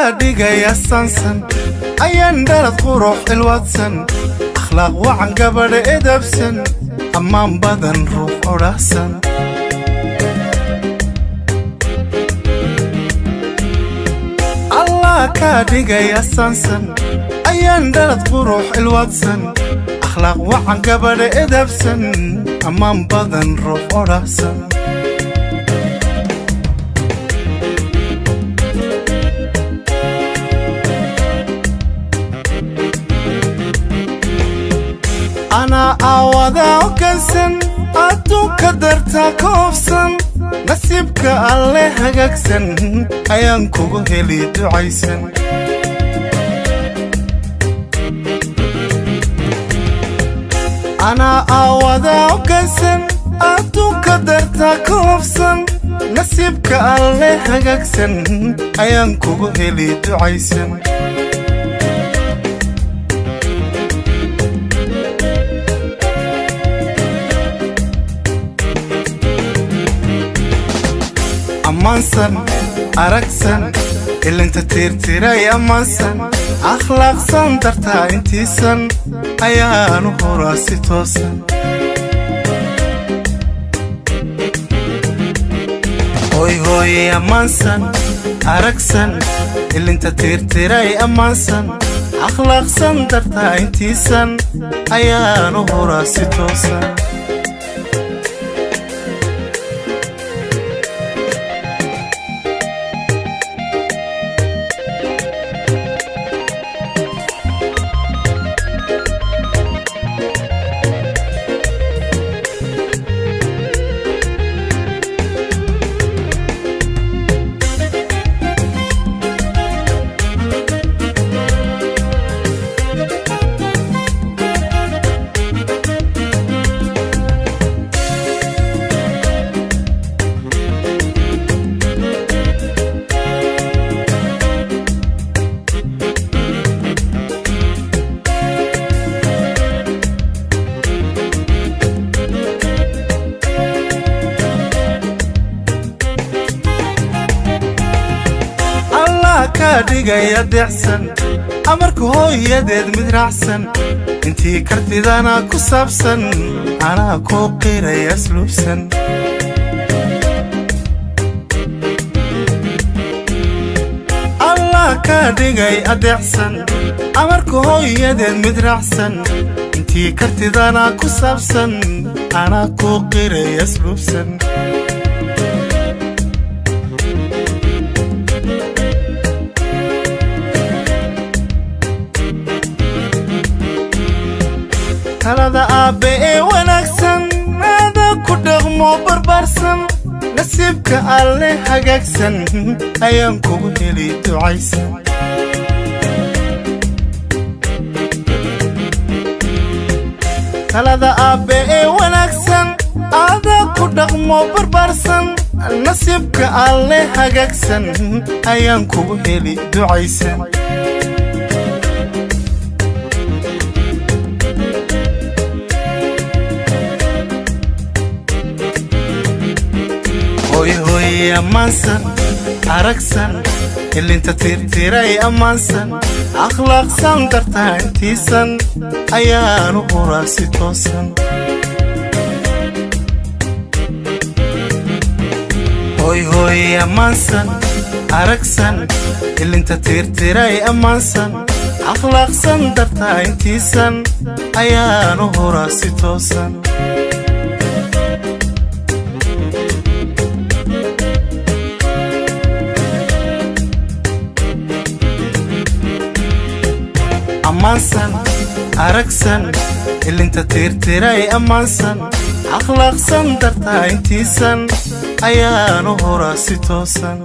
Kaa dhigaya sansan, ayaan dhalad qurux cilwadsan, akhlaaq wacan, gabadha edabsan, ammaan badan, ruux odhahsan. Allah kaa dhigaya sansan, ayaan dhalad qurux cilwadsan, akhlaaq wacan, gabadha edabsan, ammaan badan, ruux odhahsan. Anaa aawadaa ogansan, adduunka dartaa koobsan, nasiibka alle hagaagsan ayaan kugu heli ducaysan. Anaa aawadaa ogansan, adduunka dartaa koobsan, nasiibka alle hagaagsan ayaan kugu heli ducaysan. Ammaansan, aragsan, ilinta tiirtiray, ammaansan, akhlaaqsan, dartaa intiisan ayaanu horaa si toosan. Hooy hooye, ammaansan, aragsan, ilinta tiirtiray, ammaansan, akhlaaqsan, dartaa intiisan ayaanu horaa si toosan. Allah kaa dhigaya deecsan, amarka hooyadeed mid raacsan, intii kartidana ku saabsan, anaa kuu qiraya asluubsan. Allah kaa dhigay adeecsan, amarka hooyadeed mid raacsan, intii kartidana ku saabsan, anaa kuu qiraya asluubsan. Talada aabbe ee wanaagsan aada ku dhaqmo barbaarsan, nasiibka alle hagaagsan ayaan kugu heli ducaysan. Talada aabbe ee wanaagsan aada ku dhaqmo barbaarsan, nasiibka alle hagaagsan ayaan kugu heli ducaysan. Hooye hooye, ammaansan, aragsan, ilinta tiirtiray, ammaansan, akhlaaqsan, dartaa intiisan ayaanu huraa si toosan. Hooy hooye, ammaansan, aragsan, ilinta tiirtiray, ammaansan, akhlaaqsan, dartaa intiisan ayaanu huraa si toosan. Ammaansan, aragsan, ilinta tiirtiray, ammaansan, akhlaaqsan, dartaa intiisan ayaanu huraa si toosan.